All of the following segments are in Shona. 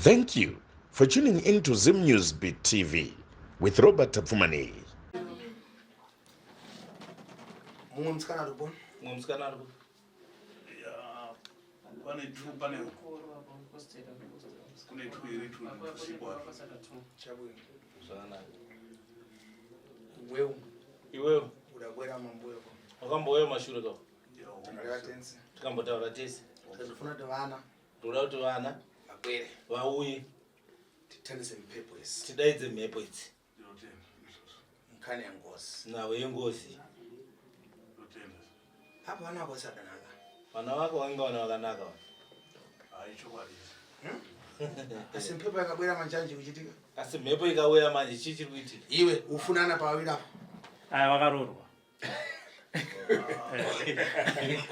Thank you for tuning in to Zim News Beat TV with Robert Tapfumaneyi. Mumwe musikana aripo. Mumwe musikana aripo. Pane two pane kune two iri two tusipo apo. Chabwino. Zvakanaka. Iwewe Iwewe udabwera mambuyo. wakambouya mashure ka Takareva tense. tikambotaura tese. Tazofuna kuti vana Ndoda kuti vana vabwere vauye titandise mhepo idzi. tidaidze mhepo idzi. Ndinotenda izvozvo. Nkhani ya ngozi. Nhau yengozi. Ndinotenda. Apo vana vako sadanaka. Vana vako vanga vana vakanaka vana. Hayi chokwadi. Asi mhepo yakabwera manjanji kuchitika. Asi mhepo ikauya manje chii chiri kuitika? Iwe ufunana pawawiri apo. Aya vakarorwa.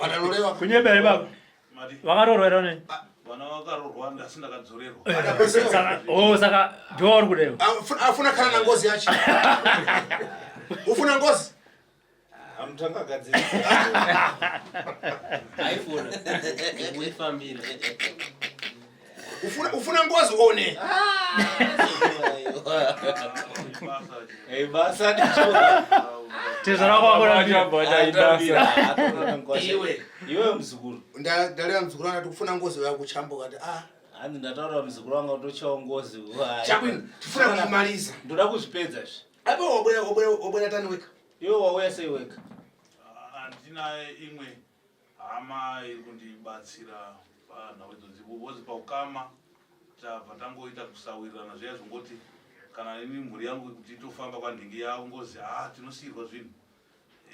Wadarorewa. Kunyeba here baba? Mati Vakarorwa here one? vana vakarorwa ndasi ndakadzorerwa. Saka oh saka ndiwo uri kudewa. Afuna kana na ngozi yacho. Ufuna ngozi? Amutanga agadzirisa. Aifona. Kuifambira. Ufuna ufuna ngozi one. Basa. Eh basa ndicho. Tezvara wako Atambira. Iwe. Iwe muzukuru. Ndaleva mzukuru anati kufuna ngozi yakuchambo kati ah. Hanzi ndataura muzukuru wanga kutochawo ngozi. Chabwino tifuna kumaliza. Ndoda kuzvipedza izvi. Apo wabwera wabwera wabwera tani weka. Iwe wauya sei wega? Handina imwe hama iri kundibatsira panhau idzodzi because paukama tabva tangoita kusawirirana zviya zvongoti kana ini mhuri yangu kuti itofamba kwanhingi yavo ngozi ha tinosiyirwa zvinhu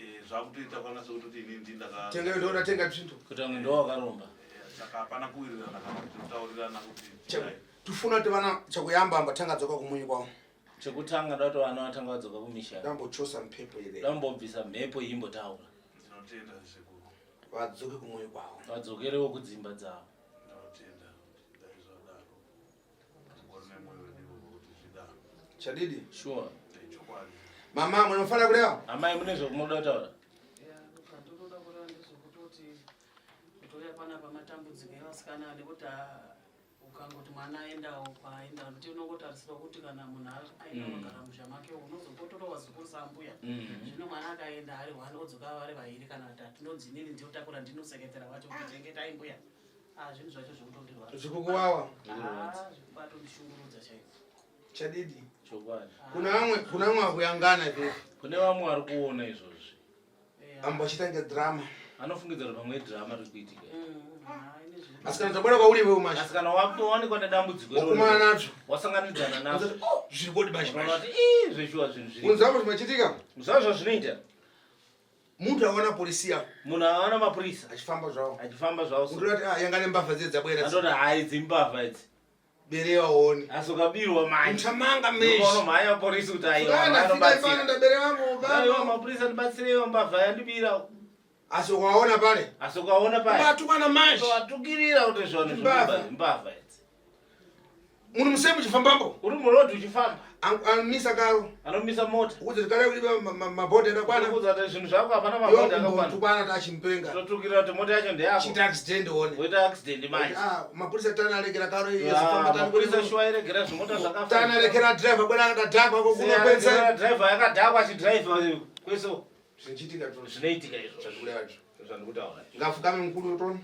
Eh, zvakutoita kwana sekutoti ini ndi ndaka Tenga ndo ndatenga zvintu. Kuti vamwe ndo wakaromba. Eh, saka hapana kuwirirana kana kuti totaurirana kuti Chabwino. Tifuna kuti vana chakuyamba amba tanga dzoka kumunyi kwavo. Chekutanga ndoda kuti vana vatanga vadzoka kumisha. Dambochosa mhepo ile. Dambobvisa mhepo iyi imbotaura. ndinotenda sekuru Vadzoke kumunyi kwavo. Vadzokerewo kudzimba dzavo. ndinotenda kuti dai zvadaro ngori nemwoyo wedu kuti zvidaro Chadidi. Sure. Eh, chokwadi Mama munofanira kulewa. Amai mune zvamunoda kutaura? Zvandinoda kureva ndezvekutoti kutouya panapa matambudziko evasikana nekuti ukangoti mwana aendawo kwaaenda nokuti unongotarisirwa kuti kana munhu aenda kugara musha make unozopotora wazukuru sambuya zvino mwana akaenda ari one odzoka vari vairi kana vatatu ndonzi inini ndinotakura ndinoseketera wacho kuti chengetai mbuya Ah, zvinhu zvacho zvekutondirwadza Zvikukuwawa. Ah, zvikubatondishungurudza chaizvo Chadidi. Chokwadi. Kuna vamwe kuna vamwe vakuyangana izvozvo. Kune vamwe vari kuona izvozvi. Amba chita drama. Anofungidzira kuti pamwe drama riri kuitika. Asi kana tabwera kwauri iwewe manje. Asi kana wawanikwa nedambudziko iroro, Wakumana nazvo. wasanganidzana nazvo. Unozoti, Oh, zviri kodi bashi Unoona bashi. kuti ii zveshuwa zvinhu zviri. Unzwa zvinochitika? Zvazvo zvazvinoita. Munhu aona polisi yako Munhu aona mapurisa achifamba zvawo. achifamba zvawo. so. Unototi ah yanga nembavha dziye dzabwera. Anototi hayi dzimbavha idzi. Berewa uone. Asi ukabirwa manje. Utamanga meshi. Unomhanya polisi kuti aiwa Kana fika ipano vanobatsira. ndaberewa Aiwa ngoba. mapurisa ndibatsireiwo mbavha yandibira. Asi ukaona pale. Asi ukaona paya. Ubatukana manje. Watukirira kuti zvone Mbavha. mbavha idzi. Munhu musemu uchifambambo. Uri muroad uchifamba. Anomisa karo. Anomisa mota. Ukuti kare kulipa mabhodhi akakwana. Ukuudza kuti zvinhu zvako hapana mabhodhi akakwana. Tukwana tachimpenga. Totukirira kuti mota yacho ndeyako. Chita accident one. Woita accident manje. Ah, mapurisa tana alekera karo iyo Ah, famba tana mapurisa shuwa airegera zvimota zvakafa. Tana alekera driver bwana akadhakwa ko Kunopedza kunopedza. driver yakadhakwa achidriver kwese Zvinochitika to. zvinoitika izvo. Zvakureva izvo. Zvandikutaura. Ngafukame mukuru to.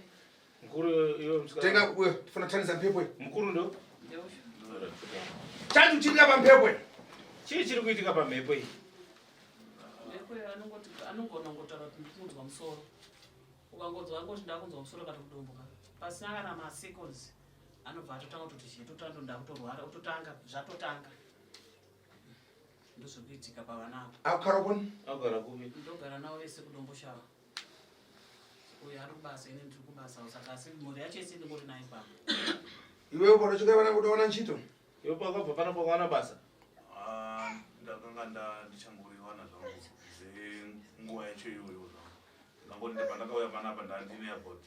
Mukuru iwe musikana. Tenga uyo tifana tanisa mpepo. iyi. Mukuru ndo. Chacho chitika pampepo. iyi. Chii chiri kuitika pamhepo iyi? Mhepo iyo anongoti anogona kungotaura kuti ndikunzwa musoro ukangonzwa angoti ndakunzwa musoro kana kudumbuka pasina kana maseconds anobva atotanga kutoti zhe totando ndakutorwara ototanga zvatotanga ndozvekuitika pavana ava Akukara koni. Agara kupi? ndogara navo vese kudomboshava uyo ari kubasa ini ndiri kubasa saka asi mhuri yacho yese ndingori nayo pano Iwewe panochika vana kutoona ntchito. Iwe pakabva pano pakawana basa. Ah, ndakanga ndichangoriwana zvangu dzenguva yacho iyoyo zvangu ndangoti pandakauya panapa ndandine about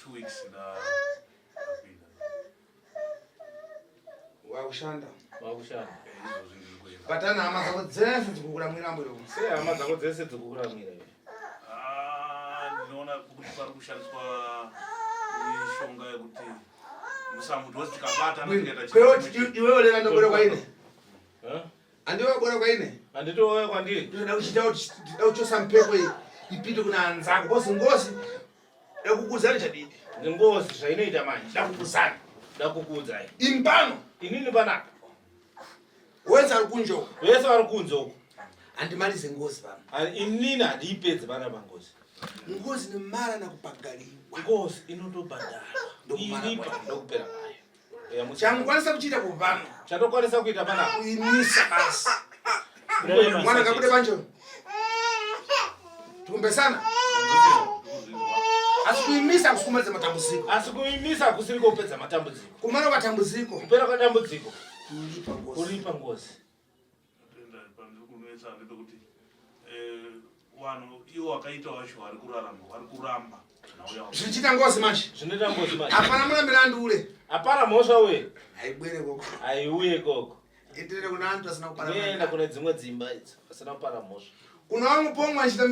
2 weeks ndapinda Wakushanda. Wakushanda. Eh, izvozvi ndiri kuenda Batana hama dzako dzese dzikukuramwira mbo iwe. Sei hama dzako dzese dzikukuramwira iwe? Ah, ndinoona kuti pari kushandiswa mishonga yekuti Musamuti wose tikabatana tikaita Kweroti chimwe chete. iwewe lera ndobwera kwaine. Eh? Andiwe wabwera kwaine. Handiti wauya kwandiri. Ndoda kuchita kuti ndida kuchosa mphepo iyi ipite kuna anzako. Kozi ngozi dakukudzani chadidi. Nengozi zvainoita manje. Dakukudzani. Dakukuudzai. Impano Inini panapa. wenza ari kunje uko. Vese vari kunze uko. Handimalize ngozi pano. Inini handiipedzi panapa ngozi. Ngozi ni mara na kupagaliwa. Ngozi inotobhadharwa. Ndokumara Iripa kwayo. ndokupera kwayo. Eya, Chamukwanisa kuchiita kupano. Chandokwanisa kuita panapa. Kuimisa basi. Kungoimisa Mwana kabude chete. panjo. Tikumbesana. Ndikuzvinzwa. Asi kuimisa kusikumaliza matambudziko. Asi kuimisa hakusiri kopedza matambudziko. Kumara kwatambudziko. Kupera kwadambudziko Kulipa ngozi. kuripa ngozi. Tenda pandiri kunetsa ndepekuti eh, vanhu ivo vakaita vacho vari kurarama vari kuramba nhau yavo. Zvichiita ngozi manje. Zvinoita ngozi manje. Hapana murambira andiule. Hapana mhosva uye. Haibwere koko. Haiuye koko. Itirere kuna antu asina kupara. Inoenda kune dzimwe dzimba idzo vasina kupara mhosva. Kuna vamwe pomwe achita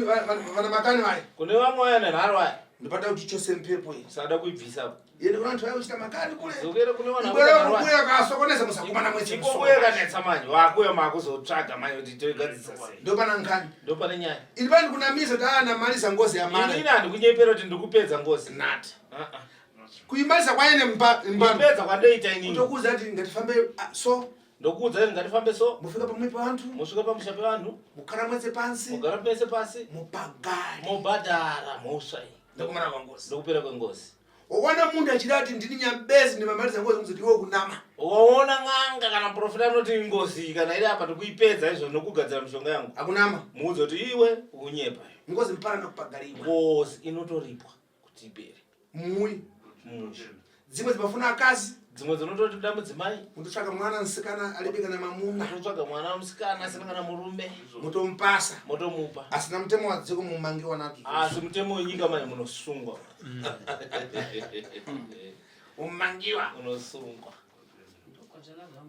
vana makani vaya. Kune vamwe vaya nenharo aya. Ndopata kuti chose mphepo iyi. Usada kuibvisa. Yende kuna antu vaya kuchita makani kule. Dzokera kune vanhu Ibwere vanoita nharo aya. kubuya kasokoneza musakumana mwese. Ikokuya kanetsa manje. Wakuya makuzotsvaga manje kuti toigadzisa sei. Ndopana nkhani. Ndopane nyaya. Ili pani kunamisa kuti ana malisa ngozi ya mara. Inini handikunyepera kuti ndikupedza ngozi. Nati. Ah, ah. Kuimalisa kwaene mbano. Kupedza kwandoita inini. Kutokuudza kuti ngatifambe ah, so Ndokuudza kuti ngatifambe so. mufika pamwe pevantu Musvika pamusha pevanhu. mukara mwese pansi Mugara pese pasi. mupagari. Mobhadhara mhosva iyi. Ndokumara kwa ngozi. Ndokupera kwengozi. Ukaona munhu achida kuti ndini nyambezi ndimamaliza ngozi muzoti iwe kunama. Ukaona n'anga kana profita anoti ngozi iyi kana iri apa ndikuipedza izvo nokugadzira mishonga yangu. Akunama. Muudze kuti iwe unyepa. Ngozi mpara nakupagariwa. Ngozi inotoripwa kuti ipere. Mui. Musha. Dzimwe dzimafuna akazi Dzimwe dzinototi da mudzimai. mutotsvaka mwana musikana alibe kana mamuna Unotsvaga mwana musikana asina kana murume. mutomupasa Motomupa. asina mutemo wadziko mumangiwa nato Asi mutemo wenyika manje munosungwa. mumangiwa Unosungwa.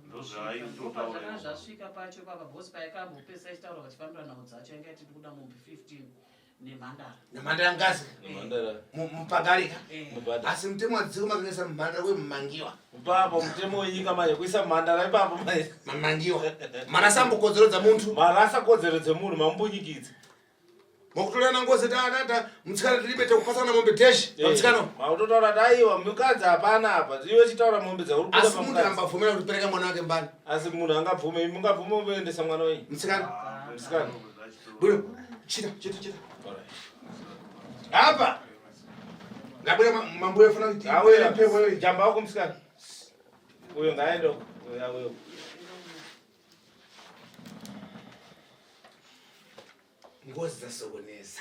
Ndozvaaitotaura Ndozvakanga zvasvika pacho papa bhosi payakambopesa ichitaura vachifambira nhau dzacho yanga iti ndikuda mombe 15 nemhandara. nemhandara ngazi Mhandara. mupagarika Eh. Mubhadhara. asi mutemo wadziko makanisa mhandara wemumangiwa Ipapo mutemo wenyika manje kuisa mhandara ipapo manje. mamangiwa marasambokodzero dzamuntu Marasa kodzero dzemunhu mambunyikidza. mwakutorana ngozi taanata mutsikana tilibe takupasana mombe teshi pamutsikana Mautotaura kuti aiwa mukadzi hapana apa. Iwe chitaura mombe dzauri kuda asi munhu pamukadzi. ambabvumira kuti pereka mwana wake mbani Asi munhu angabvume, mungabvume kuendesa mwana wenyu. mutsikana Musikana. bwino chita chita chita Alright. apa ngabwera mambuya funa kuti Auya mphepo iyoyi. Jamba wako musikana. Uyo ngaende uko. Uyo auye uko. Ngozi dzasokoneza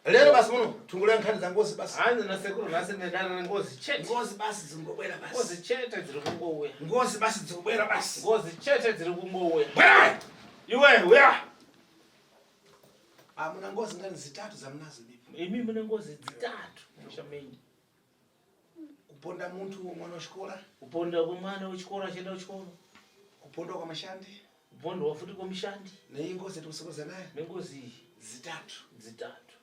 lero basi muno tungulira nkhani za ngozi basi. Hanzi nasekuru nhasi nedana nengozi chete. Ngozi basi dzingobwera Ngozi basi. chete dziri kungouya. Ngozi basi dzikubwera basi. Ngozi chete dziri kungouya. Bwera! Iwe uya. Amuna ngozi ngani zitatu zamunazo bipo. Imi mune ngozi dzitatu musha menyu. Kuponda munthu mwana wechikora, Kuponda kwemwana wechikoro achienda kuchikoro. kupondwa kwa mashandi, Kupondwa futi kwemushandi. neiyi ngozi yatikusokoza nayo Nengozi iyi zitatu. dzitatu.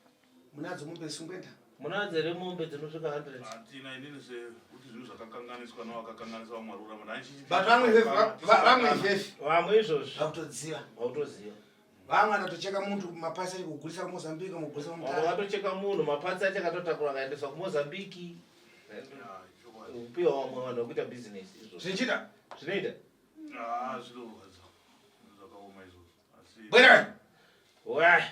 Munadzo mombe sungwenda. Munadzo here mombe dzinosvika 100? Hatina inini sekuti zvinhu zvakakanganiswa navakakanganisa vamwe vari kuramba. Ndani But vamwe ifefe vamwe ifefe Vamwe izvozvi vakutodziva. vautoziva. Vamwe anotocheka munthu mapasi ari kugulisa kuMozambique, kugulisa Vamwe kuMutare. vatocheka munhu mapatsi acho akatotakura akaendeswa kuMozambique. Kupiwa vamwe vanhu vakuita bhizinesi izvozvo. Zvichita. Zvinoita? Zvinorwadza. Zvakaoma izvozvo. Asi Bwera! Uya.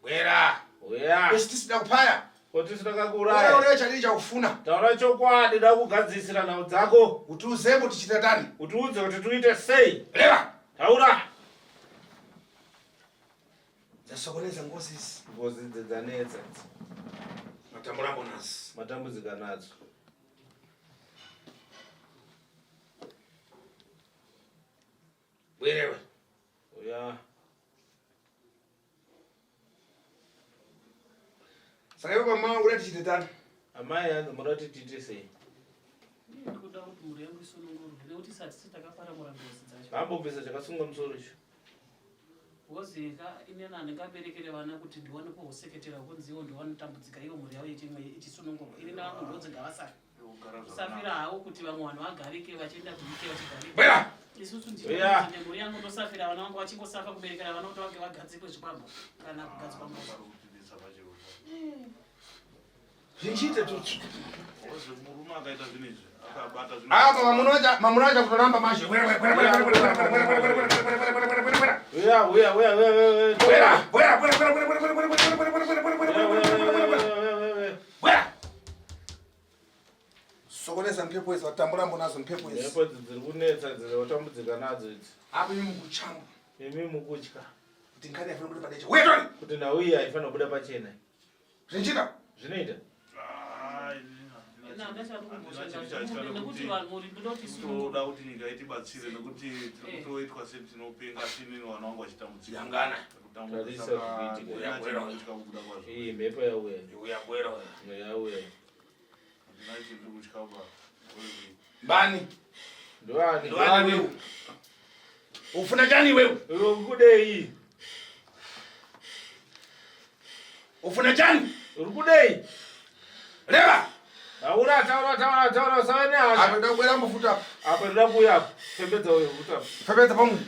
Bwera! Uya. Esi tisida kuphaya. Kuti tisina Ure kakuuraya. ure chadii chakufuna. Taura chokwadi da kugadzisira nhau dzako. Kuti uzembo tichita tani. Utiudze kuti tuite sei. Leva! Taura. Dzasokoneza ngozi izi. Ngozi idzi dzanetsa idzi. Matambura bonasi. Matambudzika nadzo. Bwerewe. Uya. Saka iwe mama uda tichite tani. Amai hanzi munoda kuti tiite sei? Inini ndikuda kuti mhuri yangu isunungurwe nekuti satisi takaparamura ngozi dzacho. Vambobvisa chakasunga musoro icho. Ngozi ka inini handingaberekere vana kuti ndiwane kuhuseketera kunzi iwo ndiwanotambudzika iwo mhuri yavo ichisunungurwa. Ini navangu ndonzi ngavasare. Kugara Kusafira hawo kuti vamwe vanhu vagarike vachienda kuUK vachigarika. Bwera. Isusu Yeah. ndine mhuri yangu ndosafira vana vangu vachingosafa kuberekera vana kuti vange vagadzikwe zvikwambo kana kugadzikwa mbuzi. Zvichiite tutsva. Murume akaita zvinhu izvi akabata zvinhu. Apa mamuna acha kutoramba manje. Bwera, bwera, bwera, bwera, bwera, bwera, bwera, bwera, bwera, bwera, bwera, bwera, bwera, bwera. Uya, uya, uya, uya, uya, uya. Bwera, bwera, bwera, bwera, bwera, bwera, bwera, bwera, bwera, bwera, bwera, bwera, bwera, bwera, bwera, bwera, bwera. Bwera. Sokoneza mphepo idzi, watambura mbonazo mphepo idzi. Mhepo idzi dziri kunetsa dziri watambudzika nadzo idzi. Apo imi mukuchamba Imi mukutya kuti nkhani yafanira kubuda padecha. Uye Tony, kuti nhau iyi haifanira kubuda pachena. zvichiita. Zvinoita? Nekuti vanhu muri ndinoti sununguka. Toda kuti nyika itibatsire nekuti tiri kutoitwa setinopenga sinini vana vangu vachitambudzika. Yangana. Tarisa zvikuitika. Kutya kubuda kwazvo. Iyi mhepo yauya. Uya bwera. Yauya. Handina chiri kutya ba. Mbani? Ndoani? Ndwani wewe? Ufuna chani wewe? Iwe uri kudei? Ufuna chani? Uri kudei? Leva. Taura, taura, taura, taura, usave nehasha. Apa ndabwera mbufuta apa. Apa ndoda kuuya apa. Pembedza uyo futa apa. Pembedza pamwe.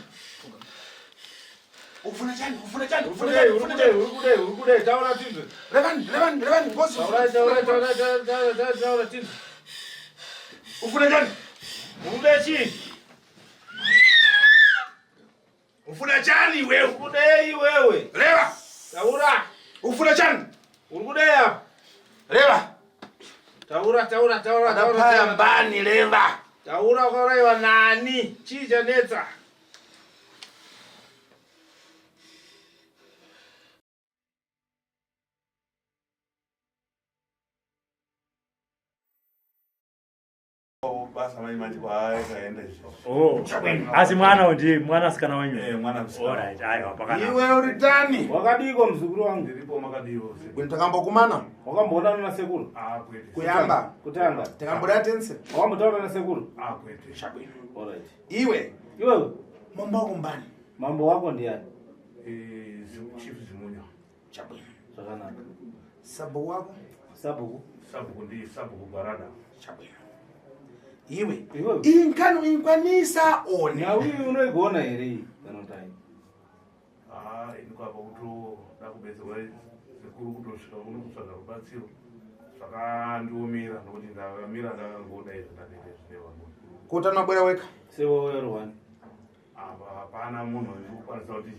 Ufuna chani? Ufuna chani? Uri Ufuna kudei? chani? Uri Ufuna kudei? chani? Uri kudei? Uri kudei? Taura tinzwe. Levani, levani, levani. Ngozi. Taura, taura, taura, taura, taura, taura, taura tinzwe. Ufuna chani? Uri kuda chii? Ufuna chani wewe? Uri kudei wewe? Leva. Taura. Ufuna chani? Uri kudei apa? Leva. Taura, taura, taura, taura. Adapaya taura. mbani leva. Taura wakaurayiwa nani? Chii chanetsa? Basa manje manje kwaakaenda izvi. Oh. Asi mwana ndi mwanasikana wenyu. Eh, mwana musikana. Alright, aiwa pakanaka. Iwe uri tani? Wakadiko muzukuru wangu? Ndiripo makadiwo. Bwino takambokumana Wakamboonana nasekuru? Ah, kwete. kuyamba. Kutanga. Takamboda tense. Wakambotaura nasekuru? Ah, kwete. Chabwino. Alright. Iwe Iwewe, mambo wako mbani? mambo wako ndiani? Eh, Chief Zimunya. Chabwino. Zvakanaka. Sabhuku wako? Sabhuku. Sabhuku ndi sabhuku Barada. Chabwino. Iwe. Iwewe. Inkano inkwanisa one. Nhau iyi unoigona here iyi? Kana kuti hai? Ah, ini kwapa kutoda kubetserwa sekuru kutosvika kuno kutsvaga rubatsiro. Zvakandiomera nokuti ndakamira ndakangoda izvo ndakaita zvine vamwe. Kutana bwera weka. Sewewe Rwani. Apa hapana munhu ndikukwanisa kuti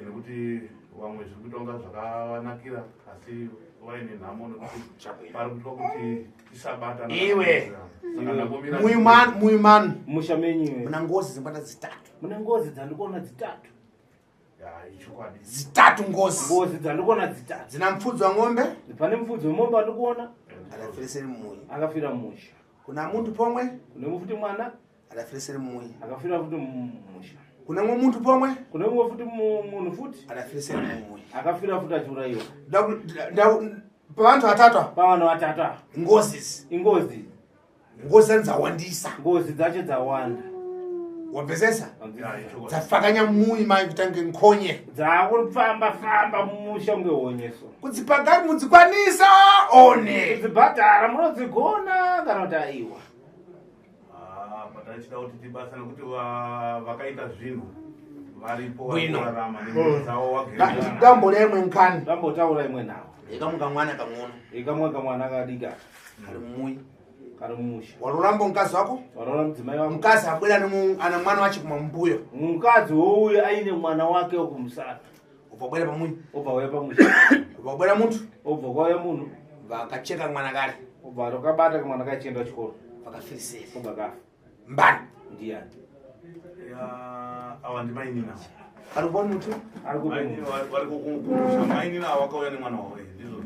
nekuti vamwe zviri kuita kunga zvakavanakira asi vaine nhamo nekuti pari kuitwa kuti tisabatana. Iwe. Saka ndangomira. Muyu manu, muyu manu. Musha menyu iwe. Muna ngozi zimbata zitatu. Mune ngozi dzandikuona dzitatu. Ya, ichokwadi. Zitatu ngozi. Ngozi dzandikuona dzitatu. Dzina mupfudzi wa ng'ombe Pane mufudzi wemombe andikuona adafiriseri mumuyi. akafira mumusha. Kuna muntu pomwe Kune futi mwana adafiriseri mumuyi. akafira futi mumusha. Kuna mumwe muntu pomwe Kune mumwe futi munhu futi adafiriseri mumuyi. akafira futi achiurayiwa. Pavantu vatatu apa, Pavanhu vatatu ava. ngozi idzi. Ingozi. Ngozi dzani dzawandisa. Ngozi dzacho dzawanda. Wabvesesa? Ya, ichokwadi. Dzafakanya muyi mai kutange nkhonye. Dzakufamba famba mumusha kunge honyeso. Kudzipagari mudzikwanisa one. Kudzibhadhara munodzigona kana kuti aiwa. Ah, patachida kuti tibatsane kuti vakaita zvinhu varipo Bwino. varikurarama nemhuri dzavo wagere. Dambo lemwe nkhani. Ndambotaura imwe nhau. Ikamuka mwana kang'ono Ikamwe kamwana kadika kali mumuyi. kari mumusha. Walolambo mkazi wako? Waraona mudzimai wako. Mkazi abwera ana mwana wache kumambuyo. Mukadzi wouyu aine mwana wake wekumusana. Ubva bwera pamuyi. Obva uya pamusha. Ubva bwera muntu. Obva kwauya munhu. Vakacheka mwana kale. Obva akabata kamwana kachienda kuchikoro. Vakafiriseri. Obva kafa. Mbani. Ndiani? Ya, ava ndimainina. Ari kubona mutu? Ari kupi Mainini munhu? vari kukumusha. Mainini ava vakauya nemwana wavo. eh, Ndizvo.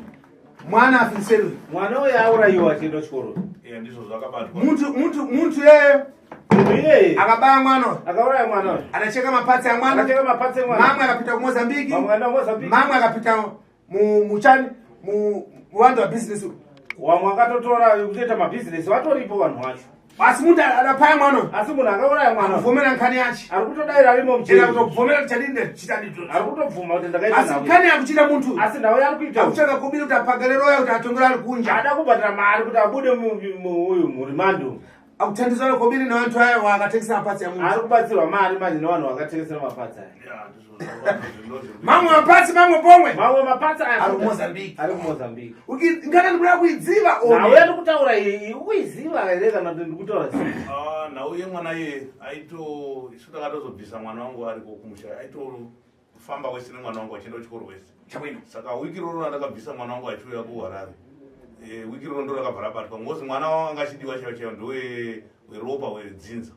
Mwana afiriseri. Mwana uyu aurayiwa achienda kuchikoro. Eh, ndizvo zvakabatwa. Muntu muntu muntu yeye Munhu iyeye akabaya mwana uyu. akauraya mwana uyu. Anacheka mapatsi ya mwana. Akacheka mapatsi emwana. Mamwe akapita ku Mozambique. Mamwe akaenda kuMozambique. Mamwe akapita mu muchani mu muwando wa business. Wamwe akatotora kutoita mabhizinesi vatoripo vanhu vacho. Asi muntu adapaya mwana uyu. Asi munhu akauraya mwana akubvomera nkhani yache. Ari kutodaira arimo Ena mujeri. kutobvomera kuti chadini chitadi. Ari kutobvuma kuti ndakaita Asi nhau. nkhani yakuchita muntu uyu. Asi nhau yaari kuita Akutsvaka kubiri kuti apagare roya kuti atongere ari kunja. ada kubhadhara mari kuti abude uyu murimandi umu. Akuthandizana kobiri nevantu aya vakatengesa mapatsi Ari amuntu. kubatsirwa mari manje nevanhu vakatengesera mapatsi aya. Ya, ndizvo zvazvo. Mamwe mapatsi mamwe pomwe. Mamwe mapatsi aya Ari kuMozambique. Ari kuMozambique. Ngana ndikuda kuidziva Nhau one. yari kutaura iyi ukuiziva here kana kuti ndikutaura sei? Ah, nhau yemwana iye aito isu takatozobvisa mwana wangu ariko kumusha aitofamba wese nemwana wangu achienda kuchikoro wese. Chabwino. Saka wiki roro randakabvisa mwana wangu achiuya kuHarare, wiki roro ndo rakabva rabatwa ngozi mwana wangu anga achidiwa chaivo chaivo ndowe weropa wedzinza.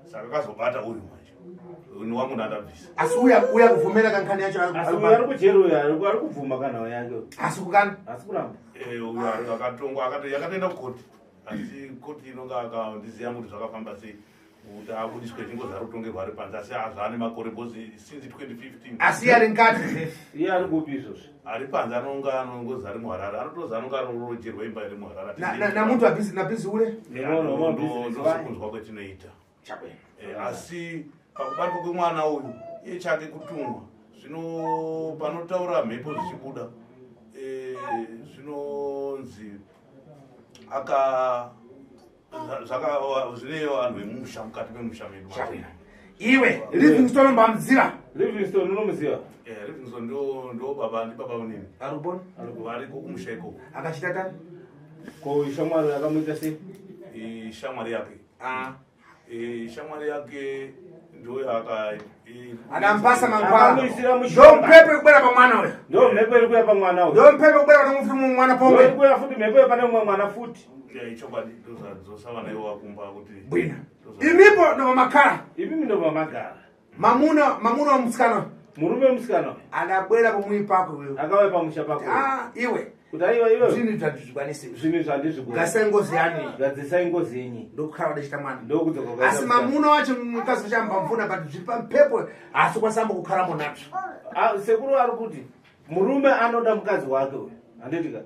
Saka akazobata uyu manje ini wangu ndandabvisa. Asi uya uya kuvhomera kankhani yacho ari- Asi ari uyu ari kujeri uyu ari kubvuma kanhau yake. Asi kukana. Asi kuramba. Uyu akatongwa yakatoenda kukoti, asi koti inonga akandiziva kuti zvakafamba sei kuti abudiswe chingozi ari kutongerwa ari panze, asi zvaane makore because since 2015. Asi iye ari mukati. Iye ari kupi izvozvi? Ari panze, anonga anongozi ari muHarare, anotozi anonga anorojerwa imba iri muHarare. Namuntu abhizi nabhizi ule. Nevanhu vamabhizinesi vaya. Ndosekunzwa kwetinoita. Chabwino. Asi pakubatwa kwemwana uyu iye chake kutumwa zvino panotaura mhepo zvichibuda, zvinonzi aka zvine vanhu vemusha mukati memusha medu. Chabwino. Iwe Livingstone mbamudziva. Livingstone unomuziva? Livingstone ndo baba ndibaba munini. Ari kubona. Variko kumusha ikoko. Akachita tani? Ko shamwari akamuita sei? Shamwari yake. Ah. Shamwari yake ndo yaka Adampasa mangwana. Akamuisira Ndo mushonga. mpepo ikubwera pamwana uyu. Ndo mhepo iri kuuya pamwana uyu. Ndo mpepo ikubwera pane mufi mwana Ndo iri pomwe. kuuya futi mhepo pane mumwe mwana futi. Ichokwadi ndozadzosa vana ivo vakumba kuti Bwina. Imipo ndo mamakhala. Imimi ndo mamagara. Mamuna mamuna wa musikana. Murume wemusikana uyu Adabwera pomwe pako iwe. akauya pamusha pako. Ah, iwe. Kuti aiwa iwe Zvinhu zvandizvikwanise. zvinhu zvandizvigona. Gasai ngozi yani. Gadzisai ngozi yenyu. Ndokukhala wadachita mwana. Ndokudzoka kwaita Asi musikana. mamuna wacho mukadzi wacho ambamvuna but zviri pampepo asi kwasamba kukhalambo nacho. Ah, sekuru ari kuti murume anoda mukadzi wake uyu handiti ka?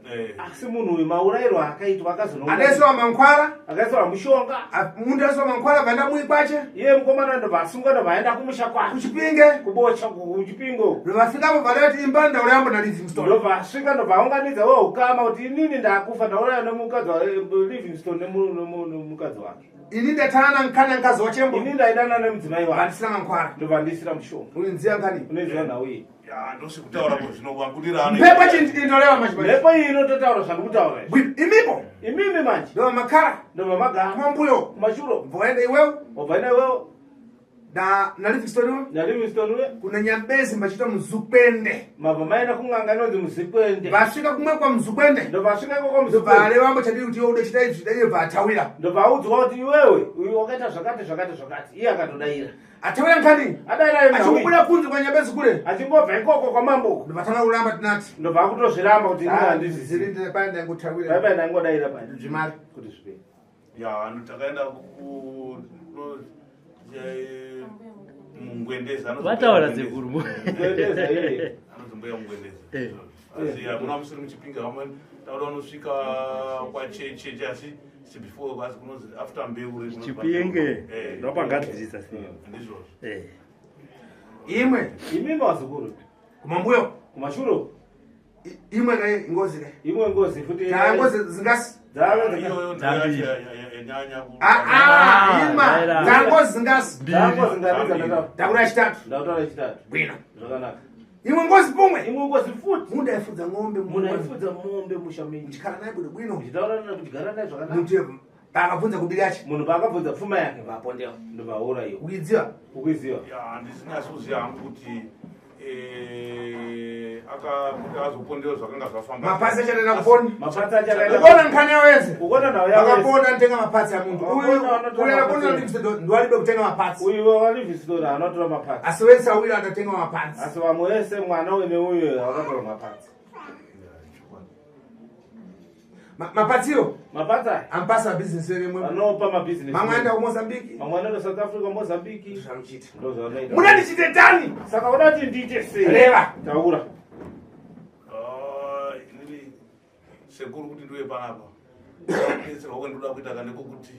Asi munhu uyu maurayiro akaitwa akazono Adaisiwa mankwara, akaiswa mushonga. Muntu adaisiwa mankwara vanda muikwache. Iye mukomana ndobva asungwa ndobva aenda kumusha kwake. Kuchipinge. Kubocha kuchipingo. Ndovasvikapo vadati imba ndaura yambo na Livingstone. Ndobva asvika ndobva aunganidza wo ukama kuti inini ndakufa ndauraya nemukadzi wa Livingstone nemukadzi wake. Ini ndatana nkana mukadzi wachembo. Ini ndaidana nemudzimai wake. Vandisina mankwara. Ndobva ndisira mushonga. Unoziva nkani? Unoziva nhau iyi. Ya, ndosikutaura ko zvino wangudira Mpepo chindolewa manje. Mhepo iyi inototaura zvandikutaura izvi. Bwino, imipo. Imimi manje. Ndova makhala. Ndobva magara. Kumambuyo. Kumashuro. Mvoenda iwewe. Wabva iwewe. Na Livingstone iwe. Na Livingstone uye. Kuna Nyambezi mbachita Muzukwende. Mabva maenda kun'anga inonzi Muzikwende. Vasvika kumwe kwa Muzukwende. Ndobva asvika ikoko Ndobva Muzikwende. areva ambo chadii kuti iwe ude chita izvi dai bva atawira. Ndobva audzwa kuti iwewe uyu wakaita zvakati zvakati zvakati. Iye akatodaira. Atawira nkani? Adaira iye nhau iyi. Achingobuda kunze kwa Nyambezi kule. Achingobva ikoko kwamambo uko. Ndobva tanga kuramba tinati. Ndobva akutozviramba kuti inini handizivi. Zirinde paya ndangotawira. Paipai ndangodaira paya. Zvimari. Kuti zvipere. Ya, takaenda ku mungwendeza. Vataura sekuru. Mungwendeza iye. Anonzi mbuya Mungwendeza. Asi hamuna musiri muchipinga vamwe tauda unosvika kwachecheche asi before asi kunonzi after mbeu Chipinge. Ndopagadzirisa sei. Ndizvozvo. Imwe. Imimi wazukuru. Kumambuyo. Kumashuro. Imwe kai ngozi kai. Imwe ngozi futi. Ta ngozi zingasi. Iyoyo Dzambiri. yanyanya Ah ah, ima. Ta ngozi zingasi. Dzangozi ngari dzandataura. Ndakura chitatu. Ndakutaura chitatu. Bwino. Zvakanaka. Imwe ngozi pomwe. Imwe ngozi futi. Munhu aifudza ng'ombe Munhu aifudza mombe musha menyu. Muchikara naye bwino bwino. Muchitaura naye muchigara naye zvakanaka. Muntu paakabvunza kubiri yacho. Munhu paakabvunza pfuma yake. Vapondewa. Ndobva iyo. Ukuidziva? Ukuiziva. Ya, handisinyasi kuziva hangu kuti kuti azopondewa zvakanga zvafamba. Mapasi achatoenda kuponi. Mapatsi achakaenda. Ukuona nkhani yawo yese. Ukuona nhau yavo yese. Vakaponda nitenga mapatsi amuntu. Uyu Vakaponda vanotora uyu akaponda mapatsi. ndiwalibe kutenga mapatsi. Uyu waLivingstone anotora mapatsi. Asi wese awiri atatenga mapatsi. Asi vamwe vese mwana uyu neuyu akatora mapatsi. Mapatsiwo Mapatsi aya ampasa mabhizinesi emwe. vanopa mabhizinesi. Mamwe aenda kuMozambique. Mamwe anoenda South Africa, Mozambique. Zvamuchiita. Ndo zvavanoita. Muda ndichite tani? Saka uda kuti ndiite sei? Reva. Taura. Ah, inini sekuru kuti ndiwe panapa kubetserwa kwendoda kuita ka ndekwokuti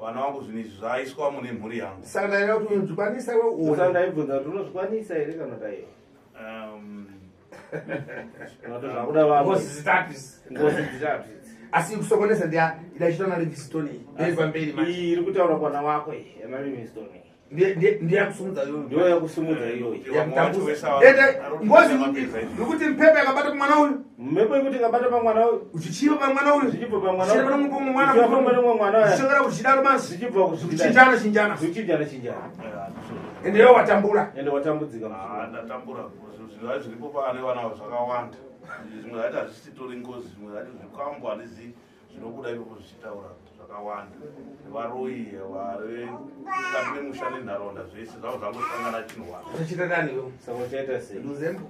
Vana vangu, zvinhu izvi zvaiswa mune mhuri yangu. Saka ndaida kuti unozvikwanisa iwe Saka uone. Ndaibvunza kuti unozvikwanisa here kana kuti aiwa. Kana kuti zvakuda vamwe. Ngozi zitatu idzi. Ngozi dzitatu idzi. Asi kusokonesa ndiya idachitwa naLivingstone iyi. Ndiri pamberi manje. Iyi iri kutaura kwana wako iyi yanaLivingstone iyi. Ndiyakusumudza iyoyo. Ndiyo yakusumudza iyoyi. Yakutambuza. Ende ngozi nekuti mpepo yakabata mwana uyu. Mhepo yekuti ikabata pamwana uyu. Uchichiva pamwana uyu. Zvichibva pamwana Zvichienda pane mumwe mwana. Zvichibva pane mumwe mwana uya. Zvichongera kuchidaro masi. Zvichibva kuzvichidai. Kuchinjana chinjana. Zvichinjana chinjana. Ende iwe watambura. Ende watambudzika. Ah, ndatambura. Zvinhu zvacho zviripo pane vana ava zvakawanda. Zvimwe zvacho hazvisitori ngozi, zvimwe zvacho zvikwambo, handizi zvinobuda ipopo zvichitaura zvakawanda. Varoyi vari mukati memusha nenharaunda, zvese zvavo zvangosangana chinhu wani. Uchachiita dani iwe? Saka uchaita sei? Nduzembo.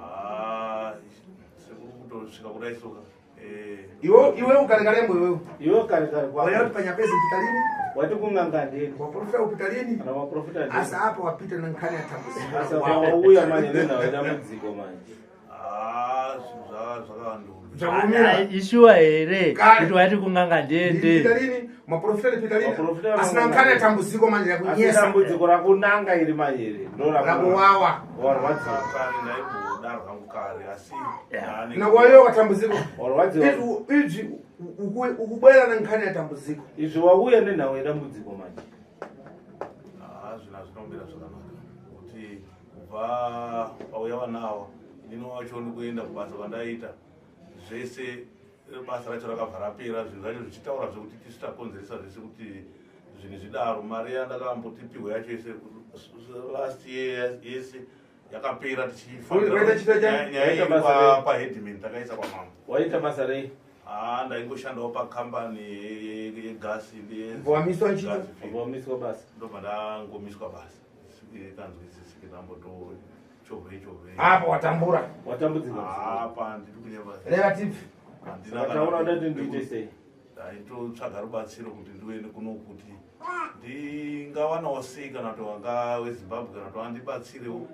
Ah, sekuru, kutosvika kudai soka. Iwe iwe ukare-karembo iwewe. Iwe kare kare kwako. Waya kuti panyapezi upita lini? Wati kun'anga ndeni. Waprofita upita lini? Kana waprofita ndeni. Asi apa wapita nenkhani yatambudzika. Asi apa wauya manje nenhau yedambudziko manje. Ah, zvinhu zvakawandura. Zvakumira. Ishuwa here Kare. kuti wati kun'anga ndiende? Pita lini? Maprofita lipita lini? Maprofita Asina nkhani yatambudziko manje Asi yakunyesa. dambudziko rakunanga iri manje iri ndo Rakuwawa. Warwadziwa. Kare ndaimbodaro hangu kare, asi Nakuwayo katambudziko. Warwadziwa. Izvi ukubwera nenkhani yatambudziko. Izvi wauya nenhau yedambudziko manje. Ah, zvinhu hazvinombira zvakanaka kuti kubva pauya vana ava, inini wacho ndikuenda kubasa kwandaiita zvese, basa racho rakabva rapera, zvinhu zvacho zvichitaura zvekuti tisu takonzeresa zvese kuti zvinhu zvidaro. Mari yandakambotipiwa yacho yese last year yese yakapera. Waita chita chani? Tichinyaya iri Waita basa rei? paheadman, takaisa kwamambo. Waita basa rei? Ah, ndaingoshandawo pakambani yegasi. Wamiswa nchito? Wamiswa basa. Ndobva ndangomiswa basa, kanzwisisike ndamboto chovhei chovhei. Apa watambura. Watambudzika. Apa ndiri kunyeba. Reva tipi. Handina Saka taura uda kuti ndiite sei? Ndaitotsvaga rubatsiro kuti ndiuende kuno kuti ndingawanawo sei, kana kuti wanga weZimbabwe, kana kuti wandibatsirewo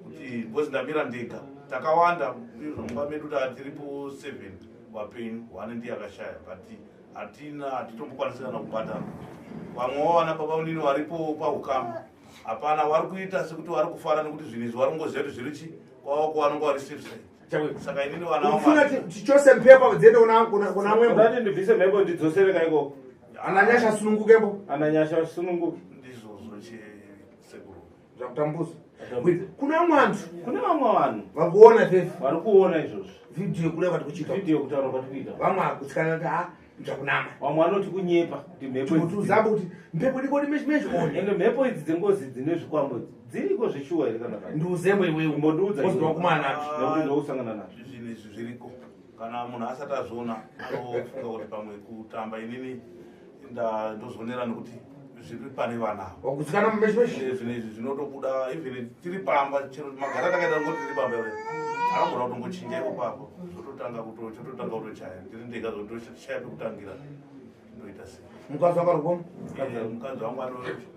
kuti, because ndamira ndega. Takawanda izvo mumba medu, tiripo seven vapenyu, one ndiye akashaya, but hatina, hatitombokwanisi kana kubatana. Vamwewo vana baba munini varipo paukama hapana vari kuita sekuti vari kufara nekuti zvinhu izvi vari kungoziva kuti zviri chi kwavo kwavanonga vari safe side. Saka inini vana vangu Ufuna tichose mpepo dziende kuna mwembo. Ndati ndibvise mhepo ndidzosere kaikoko. Ananyasha asunungukepo. Ananyasha asununguke. Ndizvozvo chesekuru. Zvakutambuza. Kuna vamwe vantu. Kune vamwe vanhu. Vakuona fefe. Vari kuona izvozvo. Vhidhiyo kudai kwati kuchiita. Vhidhiyo kutaura kwati kuita. Vamwe akutsikana kuti ha, zvakunama. Vamwe vanoti kunyepa kuti mhepo idzi- Kuti uzambe kuti mhepo dikodi meshi meshi one. Ende mhepo idzi dzengozi dzine zvikwambo idzi dziriko zveshuwa here kana kana? Ndiuzembo iwewe. Umbondiudza. Wozwa wakumana nazvo. Nekuti ndokusangana nazvo. Zvinhu izvi zviriko. Kana munhu asati azviona anofunga kuti pamwe kutamba. Inini ndozvionera nekuti zviri pane vana ava. Wakutsikana mumeshi meshi. Ende zvinhu izvi zvinotobuda even tiri pamba, chero magara takaita ngoti tiri pamba ere, anogona kutongochinja ipo papo, zvototanga chototanga kutochaya. Ndiri ndega, zotoshaya pekutangira, ndoita sei? Mukadzi wako arikuoma? Mukadzi wangu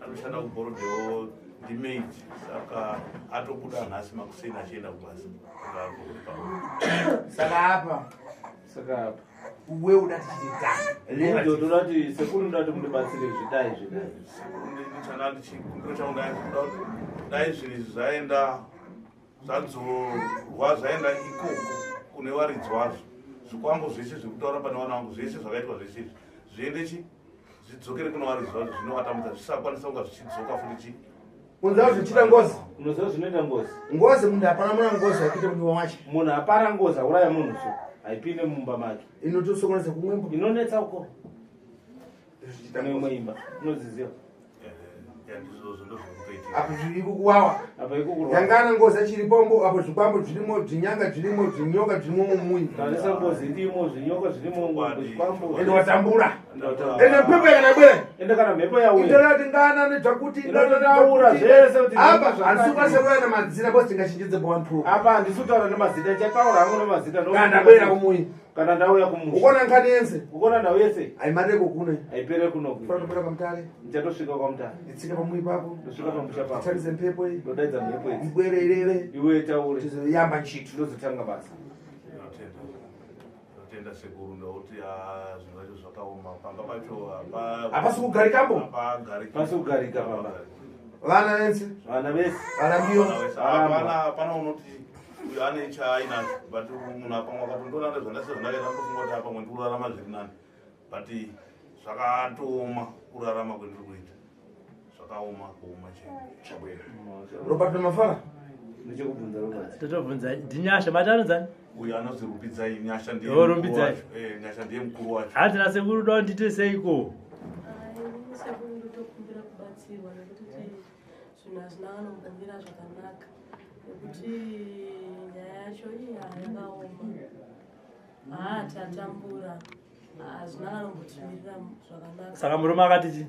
anoshanda kuBorrowdale, ndimaid, saka atobuda nhasi makuseni achienda kubasa. Saka ari pamba. Saka apa. Saka apa. Uwe uda tichiti da. Ndio toda kuti sekuru, ndoda kuti mundibatsire zvidai zvidai. Chana chikumbiro changu, ndaikuda kuti dai zvinhu izvi zvaenda, zvadzorwa, zvaenda ikoko kune varidzi vazvo. Zvikwambo zvese zviri kutaura pane vana vangu, zvese zvakaitwa zvese izvi zviende chi zvidzokere kune varidzi vazvo zvinovatambudza, zvisakwanisa kunga zvichidzoka futi chi. Unziva zvichiita ngozi? Unoziva zvinoita ngozi? Ngozi munhu hapana muna ngozi yakuita munhu wache. Munhu apara ngozi, auraya munhu so haipinde mumba make. Inotosokonesa kumwembo. Inonetsa uko. Zvichiita Kune imwe ngozi. imba. Unoziziva? Ndizvozvo ndozvekutoitika. Apo zviri kukuwawa. Apa ikukurwa. Yangana ngozi achiripombo apo, zvikwambo zvirimo, zvinyanga zvirimo, zvinyoka zvirimo mumunyi. Tarisa, ngozi irimo, zvinyoka zvirimo, zvikwambo. Ende watambura. Watambura. Ende mpepo yakanabwera. Ende kana mhepo yauya. Intorati ngana nezvakuti. Inototaura zvese kuti apa zvakati. handisi kukwanisa kuuya namadzina because tingachinjidze bwantu. Apa handisi kutaura nemazita, ndichataura hangu nemazita. Kana ndabwera kumuyi. Kana ndauya kumusha. Ukona nkhani yense. Ukona ndau yese. Haimarire kokune. Haipere kunoku. Fana tobwera pamutare. Ndichatosvika kwamutare. Nditsike pamuyi papo. Ndosvika pamusha papo. Titarise mpepo iyi. Ndodaidza mhepo idzi. Ibwere ireve. Iwe taure. Tizoyamba ntchito. Ndozotanga basa. Ndinotenda. Ndinotenda sekuru ndakuti ah, zvinhu zvacho zvakaoma pamba pacho Hapasi kugarikambo? Hapagariki. Pasi kugarika pamba. Vana vese? Vana vese. Vana mbiyo? Hapana, hapana unoti uyu ane chaainacho but munhu apamwe akatondiona zvandasiya zvandakaita ndofunga kuti apamwe ndikurarama zviri nani but zvakatooma kurarama kwendiri kuita zvakaoma kuoma Chabwera. Robert Mafara? Ndichekubvunza Robert. Totobvunza ndiNyasha mati anonzani? Uyu anonzi Rumbidzai Nyasha ndiye Oh, mukuru Rumbidzai. wacho. Eh, Nyasha ndiye mukuru wacho. Hanzi nasekuru uda kundiite seiko? Sekuru ndotokumbira kubatsirwa nekuti zvinhu hazvina kanombomira zvakanaka nekuti nyaya yacho iya yakaoma haa tatambura hazvina kanombotimirira zvakanaka. Saka murume akati chii?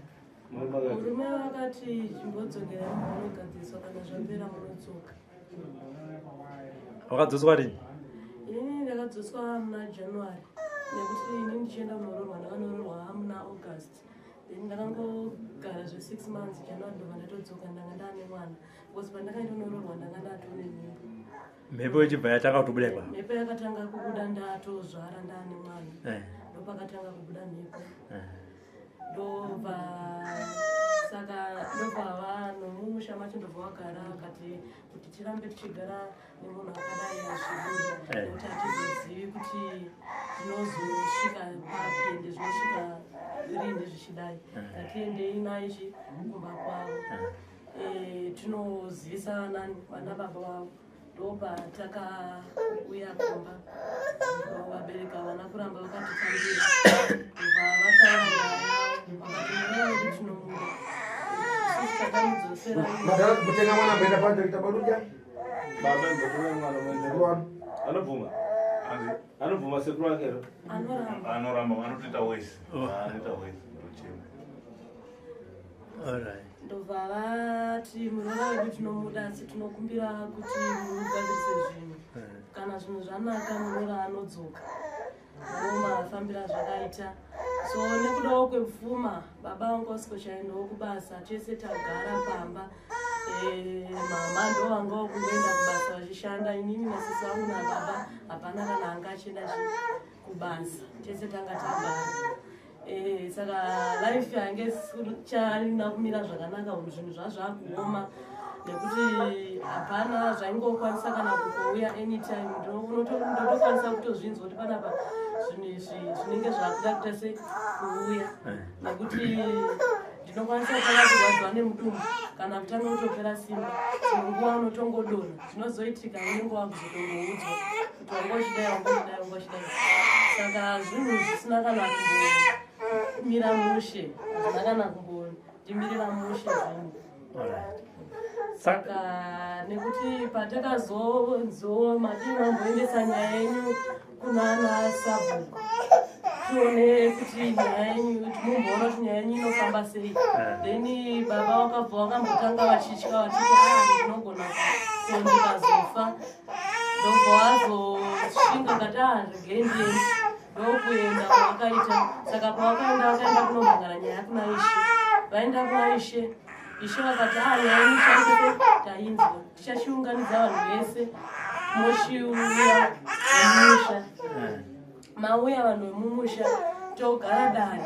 Murume vakati chimbodzokerai munogadziriswa, kana zvapera munodzoka. Wakadzoswa rini? Inini ndakadzoswa muna January nekuti ini ndichienda kunoroorwa ndakanoroorwa muna August, then ndakangogara zve6 months. January ndobva ndatodzoka, ndanga ndaane mwana because pandakaenda kunoroorwa ndanga ndatone mimba. Mhepo ichibva yatanga kutobuda ipapo. Mhepo yakatanga kubuda ndatozvara ndaane mwana. Ndopakatanga kubuda mhepo. Ndobva saka ndobva vanhu mumusha macho ndobva vagara vakati kuti tirambe tichigara nemunhu akadai hazvibuda nekuti hatizozivi kuti tinozosvika papi ende zvinosvika rini zvichidai. Ngatiendei naichi kumba kwavo. Tinozivisa vana baba vavo. Ndobva takauya kumba, vabereki havana kuramba vakatitambira, ndobva vataura nyaya yavo vakati mwana wedu tinomuda isusu takamudzosera. Madhara kutenga mwana amboenda panze kuita baruja. Baba imbotora mwana muende. Sekuru wanu. Anobvuma. Anobvuma sekuru wake here? Anoramba. Anoramba, anotoita wese. Oh. Anoita wese ndochema. Alright. Ndobva vati muroora wedu tinomuda asi tinokumbira kuti mugadzirise zvinhu, kana zvinhu zvanaka muroora anodzoka. Ndo mafambiro azvakaita. So nekudawo kwepfuma baba vangu vasikochaendawo kubasa, tese tagara pamba. Mama ndo vanga vakungoenda kubasa vachishanda, inini nasisi vangu nababa hapana kana anga achienda kubasa, tese tanga tagara. Saka life yange charina kumira zvakanaka, zvinhu zvazvakuoma nekuti hapana zvaingokwanisa kana kungouya anytime. Ndotokwanisa kutozvinzwa kuti panapa zvinhu izvi zvinenge zvakuda kuita se kuuya nekuti ndinokwanisa kutanga kurwadziwa nemudumbu kana kutanga kutopera simba, dzimwe nguva unotongodonha. Zvinozoitika unenge wakuzotongoudzwa kuti wanga uchidai, wanga uchidai, wanga uchidai. Saka zvinhu zvisina kana kumbomira mushe, hazvina kana kumbondimirira mushe zvinhu. Alright. Saka nekuti patakazonzo madii mamboendesa nyaya yenyu kunana sabhuku tione kuti nyaya yenyu, kuti mumboona kuti nyaya yenyu inofamba sei. Then baba vakabva vakambotanga vachitya vachiti a ndinogona ko ndikazofa. Ndobva vazoshinga kati a regei ndiende, ndokuenda kwavakaita. Saka pavakaenda vakaenda kunomhangara nyaya kuna ishe. Vaenda kuna ishe, ishe vakati a nyaya yenyu chaise tainzwa, tichachiunganidza vanhu vese mochiuya mumusha. Mauya vanhu vemumusha, togara dare,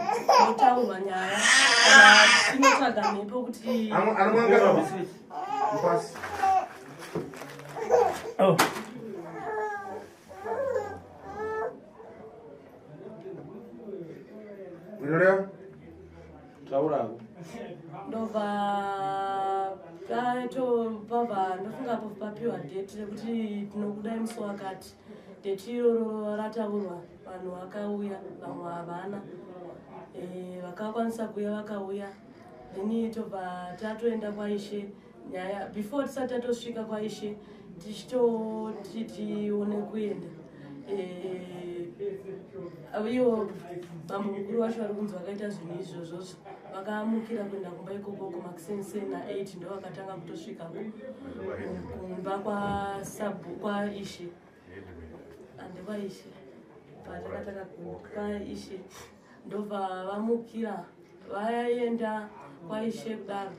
totaurwa nyaya kana tinotsvaga mhepo kuti Anomwanga mupasi. Oh. Unoreva? Taurako. Ndobva tatobva ndofunga po papiwa date rekuti tinokudai musi wakati. Date iroro rataurwa, vanhu vakauya, vamwe havana. Vakakwanisa kuuya vakauya, then tobva tatoenda kwaishe. Nyaya before tisati tatosvika kwaishe tichitoti tione kuenda, ivo bambo mukuru vacho vari kunzi vakaita zvinhu izvozvozvo vakamukira kuenda kumba ikoko kumakuseniseni na8 ndo vakatanga kutosvika kumba kwasabu kwaishe ande kwaishe patakataka kwaishe. Ndobva vamukira vaenda kwaishe kudaro.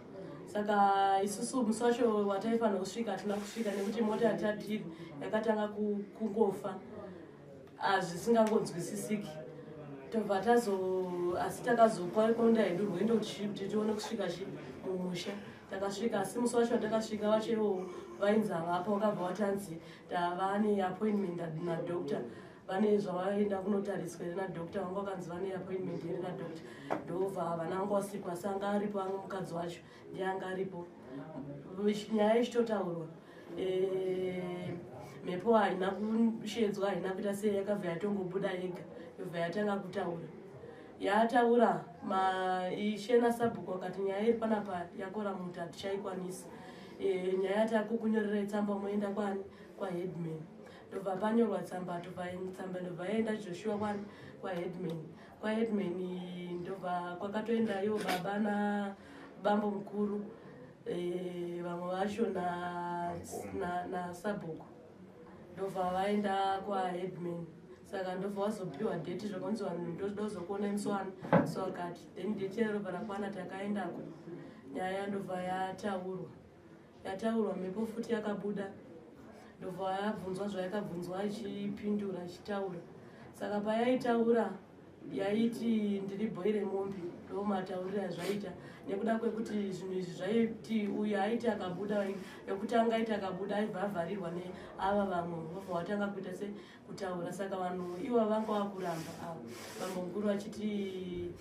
Saka isusu musi wacho wataifanira kusvika hatina kusvika nekuti mota yatatiri yakatanga kungofa. Zvisingangonzwisisiki. Tobva tazo, asi takazokonda hedu rwendo kuti tione kusvika chi mumusha. Takasvika, asi musi wacho watakasvika wacho iwowo vainzi havapo. Wakabva watanzi tava neappointment nadoctor, vane zvavaenda kunotariswa here nadoctor. Vanga vakanzi vane appointment here nadoctor, ndobva havana vanga wasikwa. Asi anga aripo, anga mukadzi wacho ndiye anga aripo. Nyaya ichitotaurwa, mhepo haina kushedzwa, haina kuita sei, yakabva yatongobuda yega, yobva yatanga kutaura. Yataura, ishe nasabhuku akati nyaya iri panapa yakora muti, hatichaikwanisi. Nyaya takukunyorerai tsamba, moenda kwani? Kwaheadman. Ndobva panyorwa tsamba, tobva tsamba ndobva yaenda Joshua kwani? Kwaheadman. Kwaheadman ndobva kwakatoenda ivo baba nabambo mukuru, vamwe vacho nasabhuku, ndobva vaenda kwaheadman. Saka ndobva wazopiwa date, zvakanzi vanhu ndoda kuzokuona musi wani, so akati then date rero rakwana, takaendako. Nyaya ndobva yataurwa, yataurwa, mhepo futi yakabuda, ndobva yabvunzwa zvayakabvunzwa, ichipindura, ichitaura. Saka payaitaura yaiti ndiri bhoi remombe. Ndo matauriro azvaita, nekuda kwekuti zvinhu izvi zvaiti uyu aiti akabuda yekutanga, aiti akabuda aibva avharirwa neava vamwe, vobva watanga kuita se kutaura. Saka vanhu iva vanga vakuramba ava, vamwe mukuru vachiti,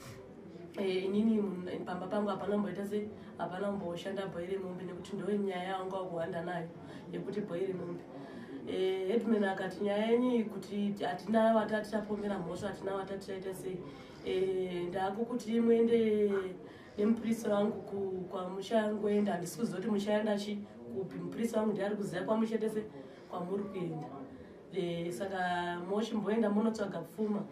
inini pamba pangu hapana kumboita se, hapana kumboshanda bhoi remombe, nekuti ndo nyaya yavanga vakuhwanda nayo yekuti bhoi remombe. Headman akati nyaya yenyu kuti hatina watati tapomera mhosva, hatina watati taita sei. Ndakukuti muende nemupurisa wangu kwamuchangoenda. Handisi kuziva kuti muchaenda chi kupi. Mupurisa wangu ndiari kuziva kwamuchaita se kwamuri kuenda. Saka mochimboenda munotsvaga pfuma.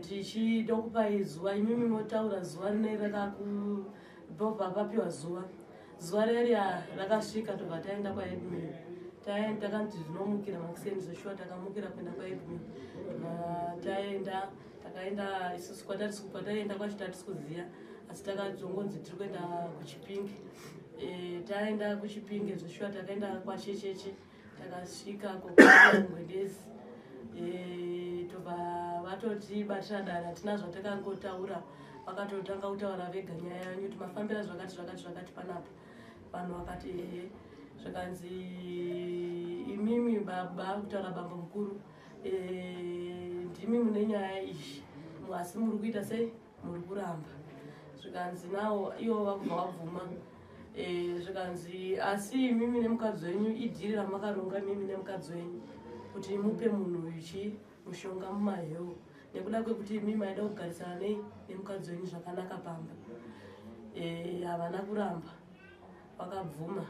Tichida kupai zuva, imimi motaura zuva rine rakakubva papiwa zuva. Zuva reriya rakasvika, tobva taenda kwaheadman. Taenda, takanzi tinomukira makuseni. Zveshuwa takamukira kuenda kwaheadman. Taenda, takaenda isusu kwataienda kwacho tatisi kuziva, asi takazongonzi tiri kuenda kuChipinge. Taenda kuChipinge, zveshuwa takaenda kwaChecheche, takasvika koKungwendezi. Tobva vatotibatira dare, hatina zvatakangotaura, vakatotanga kutaura vega nyaya yanyu kuti mafambira zvakati zvakati zvakati panapa. Vanhu vakati ehe. Zvakanzi imimi baba, kutaura bambo mukuru, ndimi mune nyaya iyi, asi muri kuita sei? Muri kuramba. Zvikanzi nawo ivo vakubva vabvuma. Zvikanzi asi imimi nemukadzi wenyu idhiri ramakaronga imimi nemukadzi wenyu kuti mupe munhu uyu chi mushonga mumaheu, nekuda kwekuti imimi maida kugarisana nei nemukadzi wenyu zvakanaka pamba. Havana kuramba, vakabvuma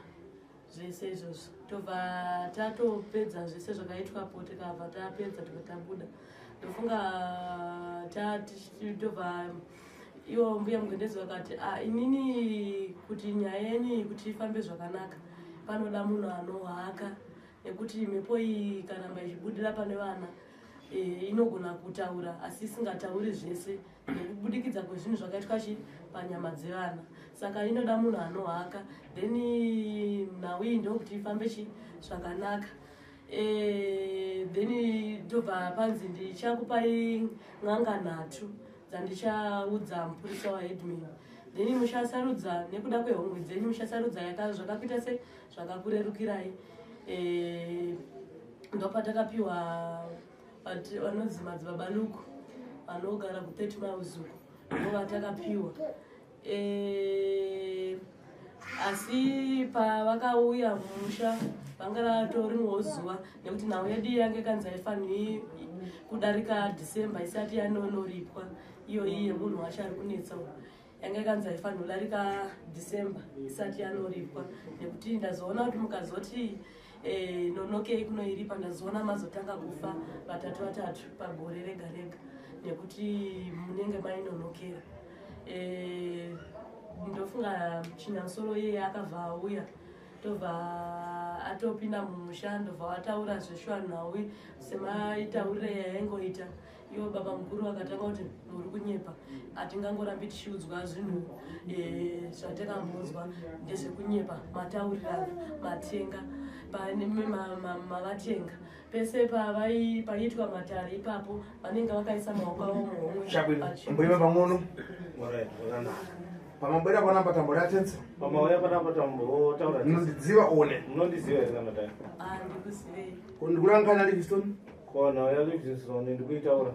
zvese izvozvo. Tobva tatopedza zvese zvakaitwapo, tikabva tapedza, tobva tabuda. Ndofunga tobva ivo mbuya Mugendezi vakati, ah, inini kuti nyaya yenyu kuti ifambe zvakanaka panoda munhu anohaka, nekuti mhepo iyi ikaramba ichibudira pane vana, inogona kutaura asi isingatauri zvese nekubudikidza kwezvinhu zvakaitwa chi panyama dzevana. Saka inoda munhu anohaka, then nhau iyi ndokuti ifambe chi zvakanaka. Then tobva panzi ndichakupai n'anga nhatu dzandichaudza mupurisa waheadman, then muchasarudza nekuda kwehomwe dzenyu, muchasarudza zvakakuita se zvakakurerukirai. Ndopatakapiwa vanonzi madzibaba Luku, vanogara ku30 miles uko, ndo vatakapiwa. Asi pavakauya mumusha vanga ratorimwewo zuva, nekuti nhau yedu yange kanzi haifaniri kudarika December isati yanonoripwa. Iyo iyi yemunhu wacho ari kunetsa uyu yanga ikanzi haifaniri kudarika December isati yanoripwa, nekuti ndazoona kuti mukazoti nonokei kunoiripa, ndazoona mazotanga kufa vatatu vatatu pagore rega rega, nekuti munenge mainonokera. Ndofunga Chinyamusoro iyeye akabva auya, tobva atopinda mumusha, ndobva wataura zveshuwa nhau semaitaurire yaingoita. Ivo baba mukuru vakatanga kuti muri kunyepa, hatingangorambi tichiudzwa zvinhu zvatakambonzwa, ndezvekunyepa, mataurirana matenga. pane mavatenga pese paiitwa matare ipapo vanenge vakaisa maoko avo muhomwe. Chabwino, mboima pang'ono. Pamabwera panapa tambora tensa. Pamauya panapa tambotaura. Munondiziva one. Munondiziva here kana dai? Ah, ndikuzivei. Ko ndikura nkana Livingstone? Ko nhau yaLivingstone ndikuitaura.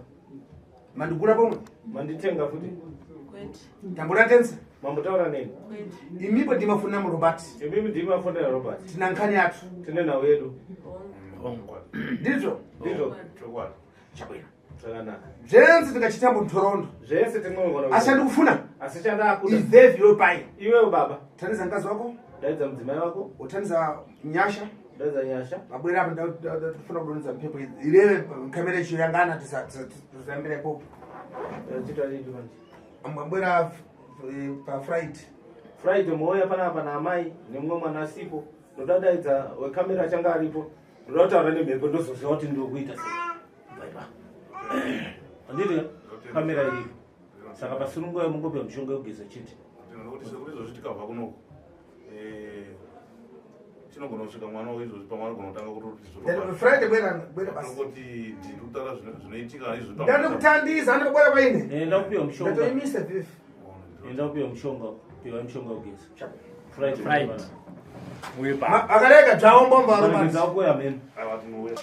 Mandikura pomwe? Manditenga futi? Kwete. Tambora tensa. Mambotaura neni? Kwete. Imipo ndimafuna Robert. Imimi ndimafonera Robert. Tina nkhani yathu. Tine nhau yedu. Ndizvo? Ndizvo. Chokwadi. Chabwino. Zvakanaka. Zvenzi tikachita muntorondo. Zvese tinogona. Asi chandikufuna. Asi chandakuda. Ivevi iwe pai. Iwewe baba. Taniza mkazi wako. Daidza mudzimai wako. Utaniza Nyasha. Daidza Nyasha. Mabwera apa ndafuna kudonhedza mhepo ireve kamera icho yangana tisazambira ipopo. Chita chii manje? Mabwera paFriday. Friday mouya panapa naamai nemumwe mwana asipo. Ndoda daidza wekamera achange aripo. Ndoda kutaura nemhepo ndozoziva kuti ndiri kuita sei. Bva ipa. Handiti kamera iripo. Saka pasiri nguva yemungopiwa mishonga yekugeza chete. Ndinoda kuti sekuru izvozvi tikabva kunoku tinogona kusvika mwana izvozvi pamwe anogona kutanga kutoti Friday bwera bwera basi. Tinongoti tiri kutaura zvinoitika izvo. Ndandikutandisa andikubwera paine. Enda kupiwa mishonga. Ndatoimisa vivi. Enda kupiwa mishonga. Piwa mishonga yekugeza. Friday. Friday. Uye pa. Akarega dzvawo mbomba Robert. Dzaukuya mheno. Aiwa tinouya.